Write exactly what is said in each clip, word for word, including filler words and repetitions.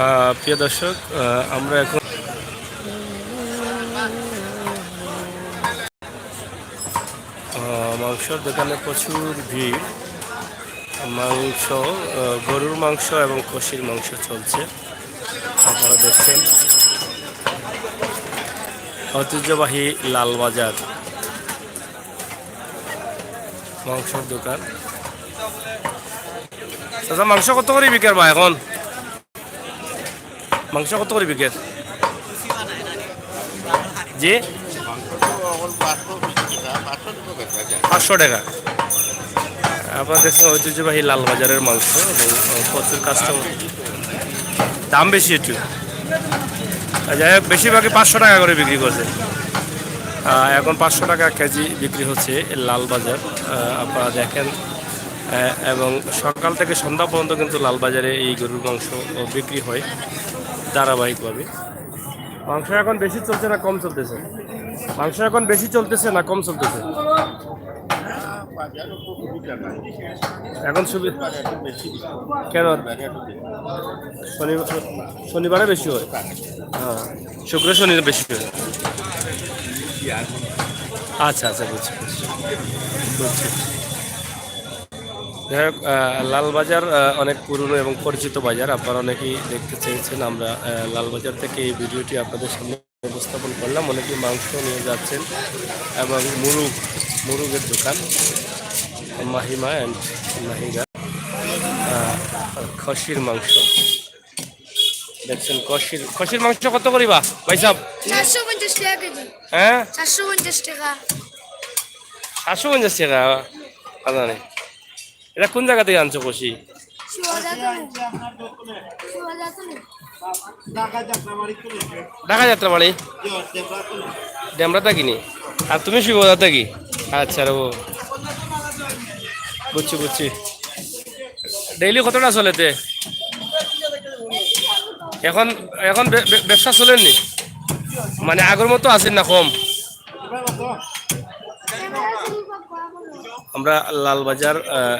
আহ, প্রিয় দর্শক, আহ, আমরা এখন, আহ, মাংসর দোকানে প্রচুর ভিড়। মাংস, আহ, গরুর মাংস এবং খাসির মাংস চলছে। আপনারা দেখছেন ঐতিহ্যবাহী লালবাজার মাংসর দোকান। আচ্ছা, মাংস কত করি বিকের বা এখন? মাংস কত করি বিকের? জি, পাঁচশো টাকা। আপনারা দেখছেন ঐতিহ্যবাহী লালবাজারের মাংস এবং, আহ, প্রচুর কাস্টমার। দাম বেশি একটু। আর যাই হোক, বেশিরভাগই পাঁচশো টাকা করে বিক্রি করছে। আহ, এখন পাঁচশো টাকা কেজি বিক্রি হচ্ছে লালবাজার। আহ, আপনারা দেখেন, আহ, এবং সকাল থেকে সন্ধ্যা পর্যন্ত কিন্তু লালবাজারে এই গরুর মাংস বিক্রি হয় ধারাবাহিকভাবে। মাংস এখন বেশি চলছে না কম চলতেছে? মাংস এখন বেশি চলতেছে না কম চলতেছে? এখন সুবি-, কেন? শনিবার, শনিবারে বেশি হয়। হ্যাঁ, শুক্র শনি বেশি হয়। আচ্ছা, আচ্ছা, বুঝছি, বুঝছি, বুঝছি। যাই হোক, আহ, লালবাজার, আহ, অনেক পুরনো এবং পরিচিত বাজার। আপনারা অনেকেই দেখতে চেয়েছেন, আমরা, আহ, লালবাজার থেকে এই ভিডিওটি আপনাদের সামনে উপস্থাপন করলাম। অনেকেই মাংস নিয়ে যাচ্ছেন এবং মুরগ, মুরগের দোকান মাহিমা অ্যান্ড মাহিগা। আহ, খাসির মাংস দেখছেন, খাসির, খাসির মাংস কত করিবা ভাই সাহেব? চারশো পঞ্চাশ টাকা কেজি। হ্যাঁ, চারশো পঞ্চাশ টাকা। চারশো পঞ্চাশ টাকা। আচ্ছা, নেই। এটা কোন জায়গা থেকে আনছো খাসি? ঢাকা যাত্রাবাড়ি। ডেমরা থাকি নি? আর তুমি শিববাজার থাকি? আচ্ছা রে, ও বুঝছি, বুঝছি। ডেইলি কতটা চলেতে? এখন, এখন বে-, বে-, ব্যবসা চলের নি? মানে আগর মতো আছে না কম? আমরা লালবাজার, আহ,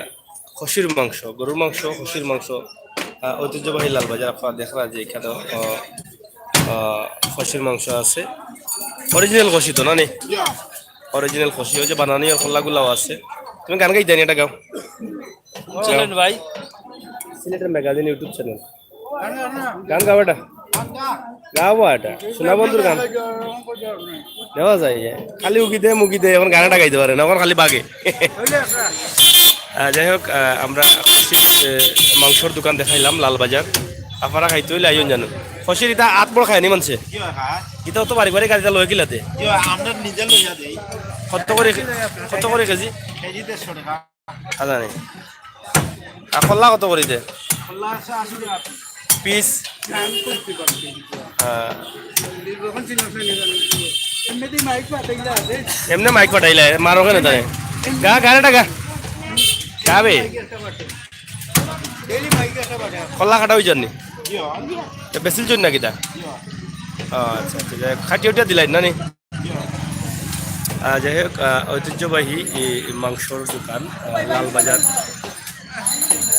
খাসির মাংস, গরুর মাংস, খাসির মাংস, আহ, ঐতিহ্যবাহী লালবাজার। আপনারা দেখরা যে এখানে, আহ, আহ, খাসির মাংস আছে, অরিজিনাল খাসি তো না নি? অরিজিনাল খাসি, ওই যে বানানি আর কল্লাগুলাও আছে। তুমি গান গাইতে নি, এটা গাও। চ্যানেল ভাই। সিলেটের ম্যাগাজিন YouTube চ্যানেল। গান গাও এটা। গাও এটা। সোনা বন্ধুর গান। দেওয়া যায়, এ। খালি উগি দে, মুগি দে, এখন গান এটা গাইতে পারে না, এখন খালি বাগে। আহ, যাই হোক, আহ, আমরা খাসির, আহ, মাংসর দোকান দেখাইলাম লালবাজার। আপনারা খাইতে হইলে আইন জানো। খাসির ইতা আত বড় খায় নি মানছে। ইতাও তো বাড়ি বাড়ি গাড়িটা লয়ে গিলাতে। আমরা নিজে লইয়া দেই। কত করে, কত করে কেজি? কেজি দেড়শো টাকা। আচ্ছা, নেই। আর কল্লা কত করি দে? কল্লা আছে আশি টাকা পিস। পিস? না, আমি করতে পারছি না। হ্যাঁ। এখন চিন্তা করে নিলাম। এমনিতেই মাইক পাঠাইলে আছে। এমনি মাইক পাঠাইলে, মারো কেন তাই? গা, গাড়িটা গা। গা বে। মাইক একটা পাঠাই। ডেইলি মাইক একটা পাঠাই। কল্লা কাটা হয়ে যাননি? জি, হয়। তো বেসিল জন্য নাকি তা? জি, হয়। আচ্ছা, আচ্ছা, যাই হোক, খাটি উঠিয়া দিলাই না নি? আহ, যাই হোক, আহ, ঐতিহ্যবাহী এই মাংসর দোকান, আহ, লালবাজার।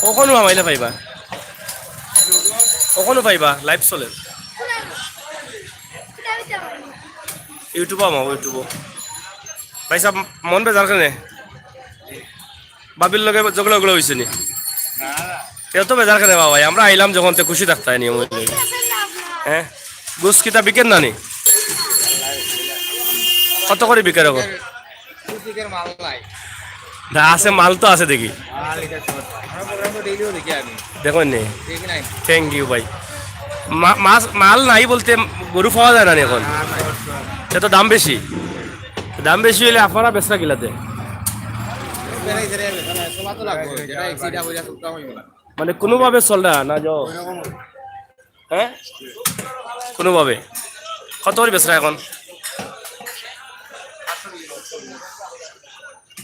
ওখানেও হামাইলে পাইবা, ওখানেও পাইবা, লাইভ চলে। YouTube আমার YouTube। ভাই সাহেব, মন বেজার কেনে? বাবির লগে ঝগড়া ঝগড়া হইছে নি? এত বেজার কেনে বাবা? আমরা আইলাম যখন, তে খুশি থাকতায় নিয়ম হইলে। হ্যাঁ, গোস কিতা বিকের না নি? কত করে বিকের এখন? না, আছে, মাল তো আছে দেখি। দেখো নি। থ্যাংক ইউ ভাই। মা-, মাছ, মাল নাই বলতে গরু পাওয়া যায় না নি এখন। এত দাম বেশি। দাম বেশি হইলে আপনারা বেচরা কিলাতে? মানে কোনোভাবে চলরা না যাও? হ্যাঁ, কোনোভাবে। কত করে বেচরা এখন?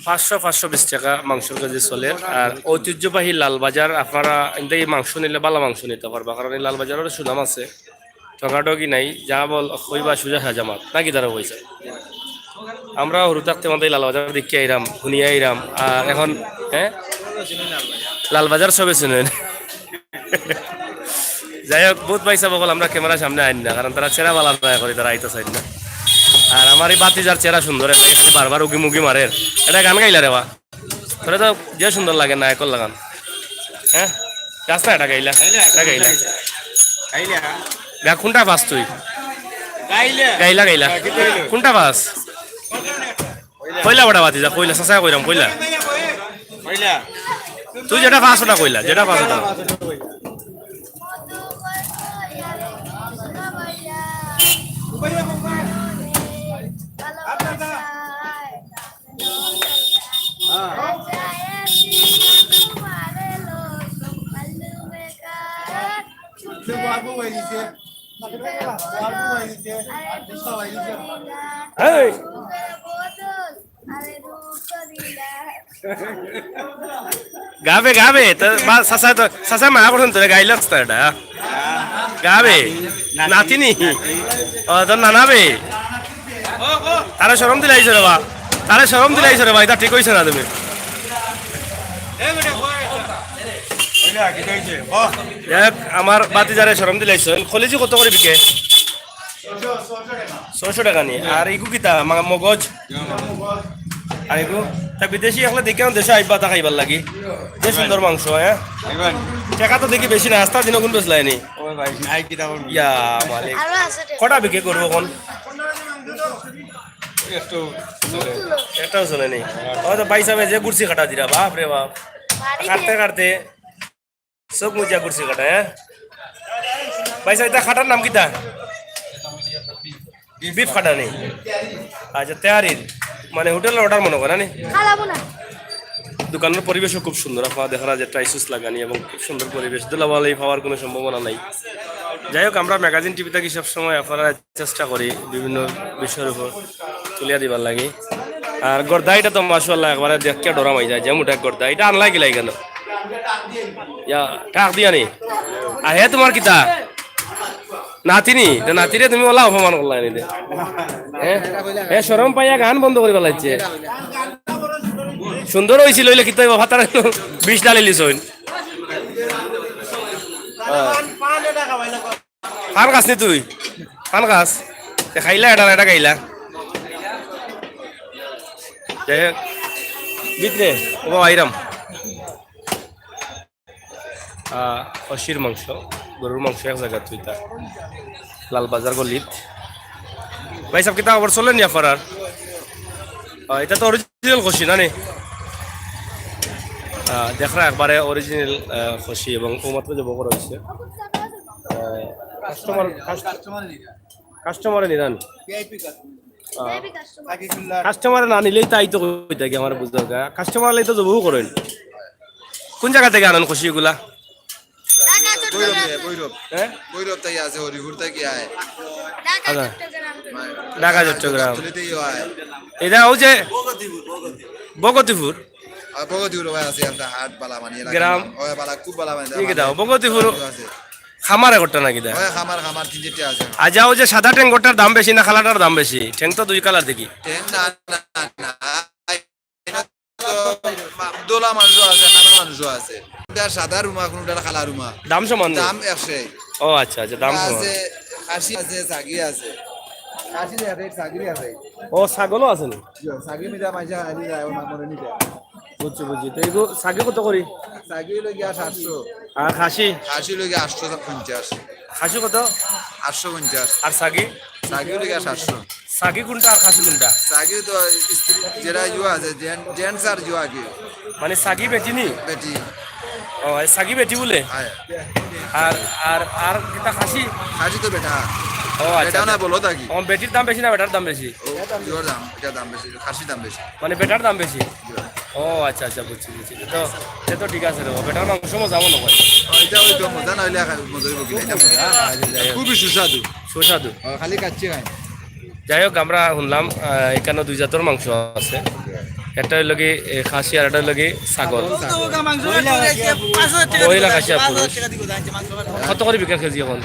পাঁচশো, পাঁচশো বিশ টাকা মাংসর কেজি চলে। আর ঐতিহ্যবাহী লালবাজার, আপনারা এনতে মাংস নিলে ভালা মাংস নিতা পারবা, কারণ এই লালবাজারর সুনাম আছে। ঠগাঠগি নাই, যা বল কইবা সুজা সাজা মাত, নাকি তারা কইছে? আমরা হুরু থাকতে মাত্র এই লালবাজার দেখিয়া আইরাম, হুনিয়া আইরাম, আর এখন, হ্যাঁ, লালবাজার সবে চিনইন। যাই হোক, বহুত ভাইসাব অকল আমরা ক্যামেরার সামনে আইন না, কারণ তারা চেহারা বালা না করি, তারা আইতা চাইন না। আর আমার এই ভাতিজার চেহারা সুন্দর, এর লাগি খালি বারবার উকি মুকি মারের। এটা গান গাইলা রে বা? তোরে তো যে সুন্দর লাগে না, একর লাগান। হ্যাঁ, গাছ না এটা গাইলা, এটা গাইলা। গাইলা। গা কোনটা পাস তুই? গাইলা। গাইলা, গাইলা। হ্যাঁ, কিন্তু গাইলা। কোনটা পাস? কইলা বেটা ভাতিজা, কইলা, চাচায় কইরাম, কইলা। কইলা। তুই যেটা পাস ওটা কইলা, যেটা পাস ওটা। এই। গাবে, গাবে, তো বা-, চাচা তো, চাচা মা করছেন তোরে, গাইলাস তো এটা। গাবে। নাতিনি। ও, তোর নানাবে। তারে শরম দিলাইছো রে বা। তারে শরম দিলাইছো রে বা, এটা ঠিক হইছে না তুমি। দেখ, আমার ভাতিজারে শরম দিলাইছো। কলিজি কত করি বিকে? ছয়শো টেকা নি। আর ইগু কিতা? মা-, মগজ। আর ইগু? তা বিদেশি একলা দেখে আমার দেশে আইবা তা খাইবার লাগি। যে সুন্দর মাংস, হ্যাঁ? টেকা তো দেখি বেশি না, আস্তা দিন গুণ বেচলায়নি। ইয়া মালিক। আরো আছে টেকা। কটা বিকে করবো এখন? একটাও চলে নি। হয়তো ভাইসাবে যে গুরসি কাটা দিরা, বাপ রে বাপ। কাটতে কাটতে চোখ মুজা গুরসি কাটা, হ্যাঁ? ভাইসাব, এটা কাটার নাম কিতা? বিফ কাটা নি? আচ্ছা, তেহারির মানে হোটেলর অর্ডার মনে করে নি? দোকানর পরিবেশও খুব সুন্দর, আপনারা দেখরা যে টাইলস লাগানি এবং খুব সুন্দর পরিবেশ, ধুলাবালি পাওয়ার কোনো সম্ভাবনা নাই। যাই হোক, আমরা ম্যাগাজিন টিভি থাকি সবসময় আপনারা চেষ্টা করি বিভিন্ন বিষয়র উপর তুলিয়া দিবার লাগি। আর গর্দা এটা তো মাশাআল্লাহ একবারে দেখিয়া ডরামাই যায়, যে মোটা গর্দা। এটা আনলা কিলা কেন? ইয়া, টাক দিয়া নি? আর হে তোমার কিতা? নাতিনি? তো নাতিরে তুমি ওলা অপমান করলা নি দে। হ্যাঁ? এ শরম পাইয়া গান বন্ধ করি ফেলাইছে। সুন্দর হইছিল, হইলে কিতা হইব? ফাতার বিষ ঢালিলিছ হইন। হ্যাঁ। পান খাস নি তুই? পান খাস? তে খাইলা এটা, এটা খাইলা। যাই হোক, ভিতরে, ও বাবা, আইরাম। আহ, খাসির মাংস, গরুর মাংস এক জায়গা তুই তা। লালবাজার গলিত। ভাইসাব, কিতা খবর, চলের নি আপনারার? আহ, এটা তো অরিজিনাল খাসি না নি? আহ, দেখরা একবারে অরিজিনাল, আহ, খাসি এবং ও মাত্র জব করা হইছে। আহ, কাস্টমার, কাস্ট-, কাস্টমারে নিরান। আহ, কাস্টমারে না নিলেই তাই তো কইতা কি আমার বুঝতে হবে। কাস্টমার লাই তো জবও করেন। কোন জায়গা থেকে আনেন খাসি এগুলা? ভৈরব থেকে, ভৈরব। হ্যাঁ? ভৈরব থেকে আছে, হরিপুর থেকে আয়। আচ্ছা। ঢাকা, চট্টগ্রাম। গাবতলী থেকেও আয়। এটা ওই যে ভগতিপুর। আর ভগতিপুর ভাই আছে, একটা হাট বালা মানি এলাকা। গ্রাম? ওই বালা, খুব বালা মানি, কি দাও? ভগতিপুর আছে। খামারে করতে নাকি দা? ওই খামার, খামার তিন চারটে আছে। আচ্ছা, ওই যে সাদা ঠেঙ্গটার দাম বেশি না কালাটার দাম বেশি? ঠেং তো দুই কালার দেখি। ঠেং না, না, না। তো মা-, দোলা মাংস আছে, কালা মাংস আছে। এটা সাদা রুমা, কোনটা কালা রুমা। দাম সমান নি? দাম একশো। ও আচ্ছা, আচ্ছা, দাম সমান। আছে, খাসি আছে, ছাগি আছে। খাসি এক রেট, ছাগি এক রেট। ও, ছাগলও আছে নি? জি, ছাগি মিঠা মাঝে হারি যায়, ও মামরে নিতে। বুঝছি, বুঝছি। তো এগো ছাগি কত করি? ছাগি হইলো গিয়া সাতশো। আর খাসি? খাসি হইলো গিয়া আটশো পঞ্চাশ। খাসি কত? আটশো পঞ্চাশ। আর ছাগি? ছাগি হইলো গিয়া সাতশো। ছাগি কোনটা আর খাসি কোনটা? ছাগি তো স্ত্রী যেটা ইয়ে আছে, জেন-, জেন্টস আর ইয়ে আগে। মানে ছাগি বেটি নি? বেটি। ও, এই ছাগি বেটি বলে? হ্যাঁ। আর, আর, আর কিতা খাসি? খাসি তো বেটা। ও, আচ্ছা, বেটা না আচ্ছা। বলো থাকি। ও, বেটির দাম বেশি না বেটার দাম বেশি? ও, ইয়ের দাম, এটা দাম বেশি, খাসির দাম বেশি। মানে বেটার দাম বেশি? জি। ও, আচ্ছা, আচ্ছা, বুঝছি, বুঝছি। তো, সে তো ঠিক আছে রে, বেটার মাংস মজা মনে হয়। ও, এটা ওই তো মজা না হইলে আর মজা হইব কি? এটা মজা। আচ্ছা, যাই হোক। খুবই সুস্বাদু। সুস্বাদু। ও, খালি কাচ্চি খায়। যাই হোক, আমরা শুনলাম, আহ, এখানে দুই জাতর মাংস আছে, একটা হইল কি, এ, খাসি আর একটা হইল কি ছাগল। ছাগল। মহিলা খাসি আর পুরুষ। কত করে বিকের কেজি এখন?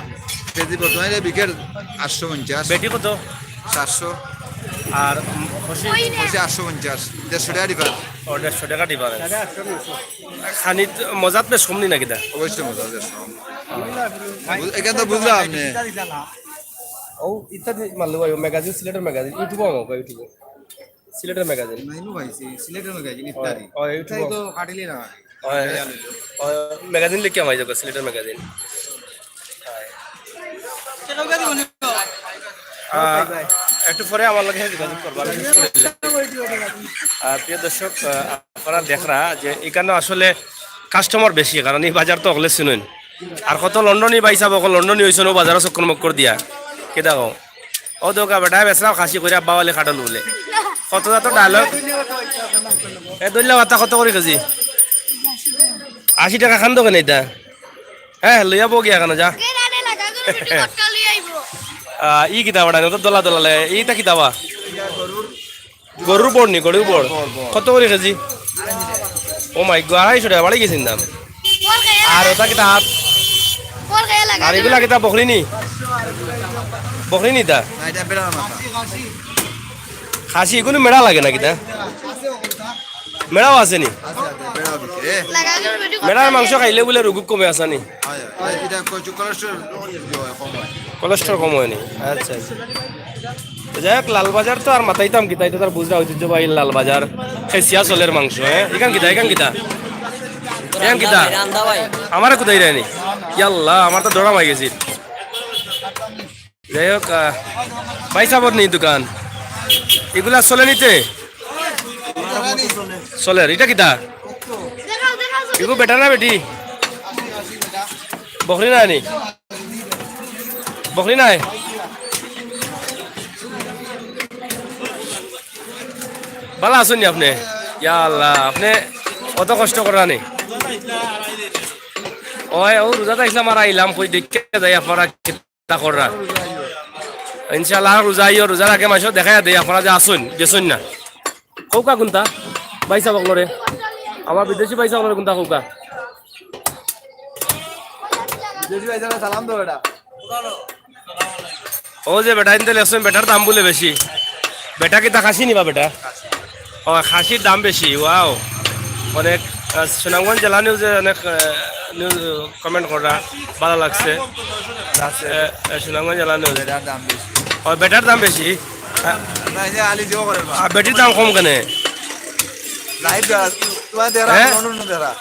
কেজি বর্তমানে বিকের আটশো পঞ্চাশ। বেটি কত? সাতশো। আর, উম, খাসি? খাসি আটশো পঞ্চাশ, দেড়শো টাকা ডিফার। ও, দেড়শো টেকা difference। খানিত মজাত বেশ কম নি নাকি দা? অবশ্যই মজা আছে। বুঝ-, এখান তো বুঝলাম আপনি। ও, ইত্যাদি মারলে ভাই, ম্যাগাজিন, সিলেটের ম্যাগাজিন, YouTube-ও আমার YouTube-ও। সিলেটের ম্যাগাজিন। নাইমু ভাই, সি-, সিলেটের ম্যাগাজিন ইত্যাদি। ও, YouTube-ও। ইত্যাদি তো কাটিলে না। ও, ও, ম্যাগাজিন লিখে আমার যাবো, সিলেটের ম্যাগাজিন। আহ, একটু পরে আমার লগে যোগাযোগ করবা, আমি শেষ করে দিলাম। আহ, প্রিয় দর্শক, আহ, আপনারা দেখরা যে এখানে আসলে কাস্টমার বেশি, কারণ এই বাজার তো অকলে চিনইন। আর কত লন্ডনি ভাই সাহেব, অকল লন্ডনি অইছইন, ও বাজারো চক্কর মক্কর দিয়া। কি দেখো, ও দোকা বেটা বেচরা খাসি কইরা বাওয়ালি কাটল বুলে। কত জাত ডায়লগ। এ দইল্লা বাতা কত করি কেজি? আশি টেকা খান দোকানে এটা। হ্যাঁ, লইয়া বগি এখানো যা। আহ, ই কিতা বাড়াই, তো দলা দলা লে, ইটা কিতা বা? গরুর বড় নি, গরুর বড়। কত করি কেজি? ও মাই গড, আড়াইশো টেকা বাড়ি গেছে দাম। আর ওটা কিতা হাত? আর এগুলা কিতা বকরি নি? বকরি নি তা? না, এটা বেড়ার মাথা। খাসি এগুলো মেড়া লাগে না কিতা? মেড়াও আছে নি? আছে, আছে, বেড়া বিক্রি। এ, মেড়ার মাংস খাইলে বুলে রোগ কমে আছে নি? হয়, হয়। এটা কো-, কোলেস্টেরল ইয়ে হয়, কম হয়। কোলেস্টেরল কম হয় নি? আচ্ছা, আচ্ছা। তো যাই হোক, লালবাজার তো আর মাতাইতাম কিতা, এটা তার বুঝরা ঐতিহ্যবাহী লালবাজার। খেসিয়া চলের মাংস, হ্যাঁ? এখান কিতা, এখান কিতা? এখান কিতা? আমারে কোথায় রে নি? ইয়াল্লা, আমার তো ডরাম অই গেছে। যাই হোক, আহ, ভাই সাবর নি দোকান? এগুলা চলে নিতে? চলে। এটা কিতা? এগু বেটা না বেটি? বকরি নাই নি? বকরি নাই? ভালা আছইন নি আপনে? ইয়া আল্লাহ, আপনে অত কষ্ট করা নি? ওই, ও রোজাত আইছলাম আর আইলাম, কই দেখতে যাই আপনারা। তা কররা। ইনশাআল্লাহ, রোজা আইও, রোজার আগে মাসে দেখাইয়া দেই, আপনারা যে আছইন, গেছইন না। কউক্কা কুনটা? ভাই সাব অকলরে। আমার বিদেশি ভাই সাব অকলরে কুনটা কউক্কা? বিদেশি ভাই সাব, সালাম দেও বেটা। ও যে বেটা, ইনতে লেখছইন, বেটার দাম বুলে বেশি। বেটা কিতা খাসি নি বা বেটা? ও, খাসির দাম বেশি, ওয়াও। অনেক, আহ, সুনামগঞ্জ জেলা নিউজে অনেক, আহ, নিউজ কমেন্ট করা, ভালা লাগছে। আহ, আহ, সুনামগঞ্জ জেলা নিউজ। বেটার দাম বেশি। ও, বেটার দাম বেশি? আহ, না, এই যে আলি জিও করে বা। আহ, বেটির দাম কম কেনে? লাইভ দেরা, তোমার দেরা, হ্যাঁ? অন্য দেরা।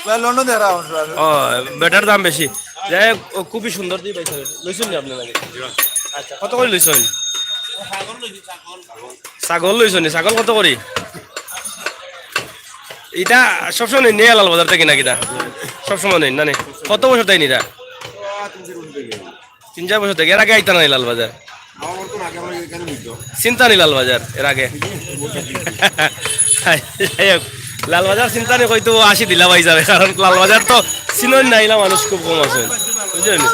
তোমার লন্ডন দেরা, অন্য দেরা। ও, বেটার দাম বেশি। যাই হোক, ও খুবই সুন্দর দি ভাই, লইছইন নি আপনে নাকি? আচ্ছা, কত করি লইছইন? ছাগল লইছইন নি? ছাগল কত করি? ইটা সবসময় নেই, নেই লালবাজার থাকি নাকি ইটা? সবসময় নেই না নি? কত বছর তাই নিরা? তিন চার বছর থাকি। এর আগে আইতা না নি লালবাজার? চিনতা নি লালবাজার এর আগে? যাই হোক, লালবাজার চিনতা নি কইতো আসি দিলা ভাই যাবে, কারণ লালবাজার তো চিনইন না, ইলা মানুষ খুব কম আছে, বুঝছইন নি?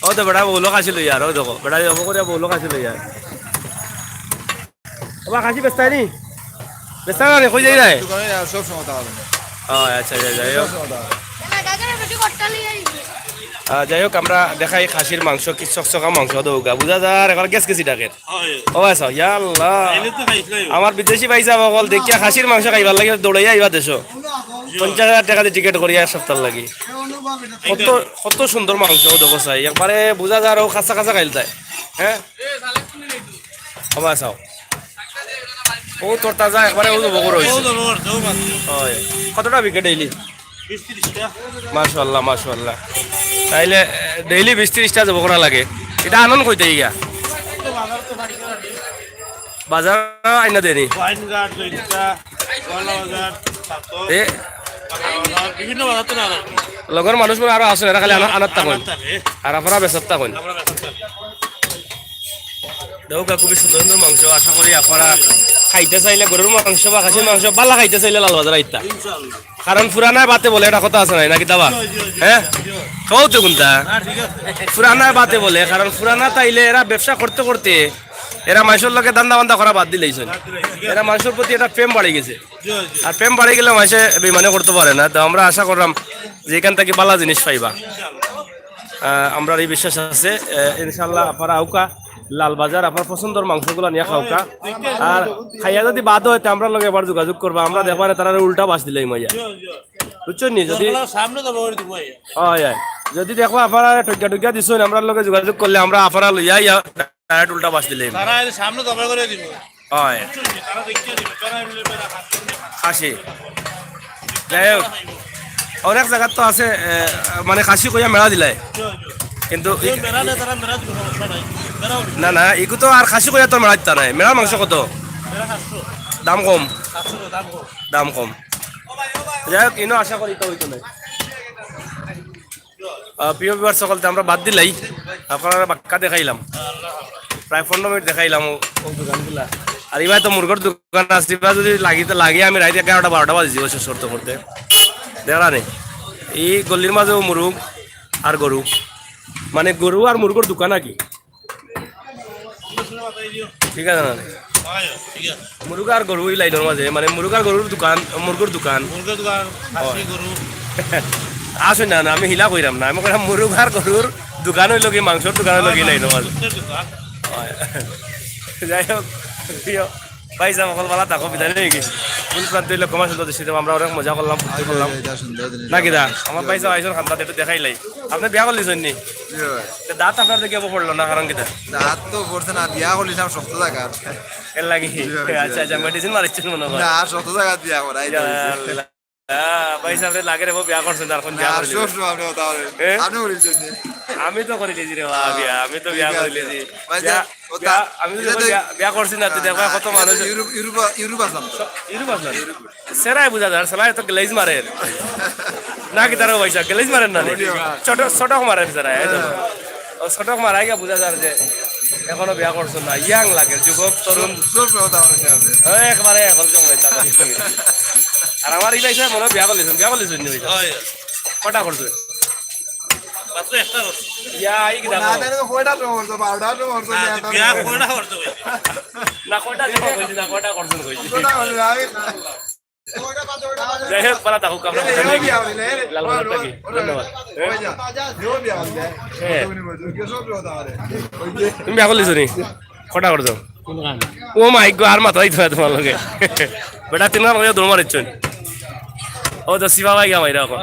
ও তো বেটা বউলো খাসি লইয়ার, ও দেখো, বেটা অমন করিয়া বউলো খাসি লইয়ার। ওবা খাসি বেচতায় নি? বেচতা না নি, কই যাইরায়? দোকানে আর সব সময় থাকা যাবে। ও, আচ্ছা, আচ্ছা, যাই হোক। সব সময় থাকা যাবে। আহ, যাই হোক, আমরা দেখাই খাসির মাংস, কি চকচকা মাংস দেউক্কা। বুঝা যার একবার গেছ গেছি ডাকের। ও আচ্ছা, ইয়া আল্লাহ। আমার বিদেশি ভাই সাব অকল দেখিয়া খাসির মাংস খাইবার লাগি দৌড়াইয়া আইবা দেশো। পঞ্চাশ হাজার টেকা দি টিকিট করিয়া এক সপ্তাহর লাগি। কত, কত সুন্দর মাংস, ও দেখো চাই। একবারে বুঝা যার ও খাসা খাসা খাইলতায়। হ্যাঁ? ওবা চাও। ও তোর তাজা একবারে ও জবো করা অইছে। ও জবো করা, জবো করা। হয়। কতটা বিকে ডেইলি? বিশ তিরিশটা। মাশাআল্লাহ, মাশাআল্লাহ। তাইলে, এ, ডেইলি বিশ তিরিশটা জবো করা লাগে। ইটা আনইন কই থাকি গিয়া? বাজার আইনা দেনি? গোয়াইনঘাট, জৈন্তা, গোয়ালা বাজার, ছাতক, এ? পাকা বাজার, বিভিন্ন বাজার তো না লাগে। লগর মানুষ মানে আরো আছইন, এরা খালি আনা-, আনাত থাকইন। আনাত থাকে। আর আপনারা বেচাত থাকইন। আমরা বেচাত থাকি। দেউক্কা খুবই সুন্দর সুন্দর মাংস, আশা করি আপনারা খাইতা চাইলে গরুর মাংস বা খাসির মাংস ভালা খাইতা চাইলে লালবাজার আইতা। ইনশাআল্লাহ। কারণ পুরানায় বাতে বলে, এটা কথা আছে না, নাকি দাবা? জি, জি, জি, হ্যাঁ? জি। কও তো কুনটা? না, ঠিক আছে। পুরানায় বাতে বলে, কারণ পুরানা তাইলে এরা ব্যবসা করতে করতে এরা মানষর লগে ধান্দা বান্দা করা বাদ দিলাইছইন। এরা মানষর প্রতি একটা প্রেম বাড়ি গেছে। জি, জি। আর প্রেম বাড়ি গেলে মানষে বেইমানি করতে পারে না। তো আমরা আশা করলাম যে এখান থাকি ভালা জিনিস পাইবা। আহ, আমরার এই বিশ্বাস আছে, আহ, ইনশাআল্লাহ আপনারা আউক্কা। লালবাজার আপনার পছন্দর মাংসগুলা নিয়া খাউক্কা। আর খাইয়া যদি বাদ অয়, তে আমরার লগে আবার যোগাযোগ করবা। আমরা দেখবা না, তারারে উল্টা বাঁশ দিলাইমু আইয়া। বুঝছইন নি? যদি, সামনে তো বড় দিব ভাই। অয়, অয়। যদি দেখবা আপনারা ঠকিয়া ঠকিয়া দিছইন, আমরার লগে যোগাযোগ করলে আমরা আপনারা লইয়া আইয়া direct উল্টা বাঁশ দিলাইমু। তারা এর সামনে জবাই করে দিব। অয়। বুঝছইন নি? তারা দেখিয়া দিব। তারা এমনি বেড়া খাচ্ছে। খাসি। যাই হোক, অনেক জাগাত তো আছে, এ, মানে খাসি কইয়া মেড়া দিলায়। কিন্তু ই-, মেড়া নেই, তারা মেড়া দিব, সমস্যা নাই। মেড়াও দিব। না, না, ইগু তো আর খাসি কইয়া তো মেড়া দিতা নায়। মেড়ার মাংস কত? মেড়া সাতশো। দাম কম। সাতশো, দাম কম। দাম কম। যাই হোক, ইনো আশা করি তো অইতো নায়। আহ, প্রিয় viewers সকল, তে আমরা বাদ দিলাই, আপনারারে বাক্কা দেখাইলাম, প্রায় পনেরো মিনিট দেখাইলাম অউ, অউ দোকানগুলা। আর ইবায় তো মুরগর দোকান আছে, ইবায় যদি লাগি, তে লাগে আমি রাইত এগারোটা বারোটা বাজি দিব শেষ করতে করতে। দেখরা নি, ই গলির মাঝে অউ মুরগ আর গরু, মানে গরু আর মুরগর দোকান আর কি। ঠিক আছে না? মুরগ আর গরু ই লাইনর মাঝে, মানে মুরগ আর গরুর দোকান, মুরগর দোকান। মুরগর দোকান, খাসি, গরু। আসুন না, না, আমি হিলা কইরাম না, আমি কইরাম মুরগ আর গরুর দোকান অইলো কি, মাংসর দোকান অইলো কি লাইনর মাঝে। মাংসর দোকান। অয়। যাই হোক, প্রিয় ভাই সাহেব, সকল ভালা থাকো, বিদায় নিয়ে গেছি। কোন প্রান্তে অইলো ক্ষমা সুন্দর দৃষ্টিতে, আমরা অনেক মজা করলাম, ফুর্তি করলাম। না কিতা? আমার ভাই সাহেব আইছইন খান্দাত, একটু দেখাইলাই। আপনে বিয়া করলিছইন নি? জি ভাই। তে দাঁত আপনার দেখি অবো পড়লো না, কারণ কিতা? দাঁত তো পড়ছে না, বিয়া করলিছলাম শক্ত জাগাত। এর লাগি? জি ভাই, জি আচ্ছা, আচ্ছা, ভাই। Medicine মারিছইন মনে অয়। না, শক্ত জাগাত বিয়া করা, এই তো ইয়া হইছে। আল্লাহ। আহ, ভাই সাহেব, লাগে রে, বিয়া করছইন, আর কোন বিয়া না, করলিছইন? সব সময় আপনি কথা বলেন। এ? আপনি বলেছেন যে আমি তো করিলিছি রে বা, হ্যাঁ, বিয়া, আমি তো ঠিক বিয়া আছে। করিলিছি। ভাই বিয়া, সাহেব, ওটা, বিয়া, আমি তো এটা যখন তো, বিয়া, বিয়া করছি না, তো হ্যাঁ, দেখবা না, কত এটা মানুষ। তো ইউরোপ, ইউরোপ, ইউরোপ আসলাম তো। ইউরোপ আসলাম? ইউরোপ। সেরায় বুঝা যার, সেরায় তো glaze মারের। না কিতা রে ভাই সাহেব, glaze মারের না নি? জি, ভাই। চটক, চটক মারের সেরায়, এই তো। হ্যাঁ। ও চটক মারায় গিয়া বুঝা যার যে এখনো বিয়া করছইন না, young লাগে, যুবক, তরুণ। সব, সব কথা বলেন আপনি। ওই একবারে এখন সময় তা করে। আর আমার ই ভাই সাহেব মনে অয় বিয়া করলিছইন, বিয়া করলিছইন নি ভাই সাহেব? হয়। কয়টা করছইন? মাত্র একটা করছি। ইয়া, এই কিতা না, কও? তাহলে তো কয়টা তো করছো, বারোটা তো করছো, না, না, বিয়া একটা কয়টা করছো ভাই? না, কয়টা জমা করছি, না, কয়টা করছইন কইছি। কয়টা করছো, আমি যাই হোক, ভালা থাকুক, আমরা এই, এই, বিয়া হইলে, এই, লালবাজার থাকি। ধন্যবাদ। ওই যা, যে বিয়া হইলে। হ্যাঁ। তুমি বিয়া করলিছো নি? কয়টা করছো? তিনখান। ও মাই গো, আর মাথা দিতো না তুমার লগে। বেটা তিনখান কইয়া দৌড় মারিছইন। ও তো শিবা ভাই গা মাইরা এখন।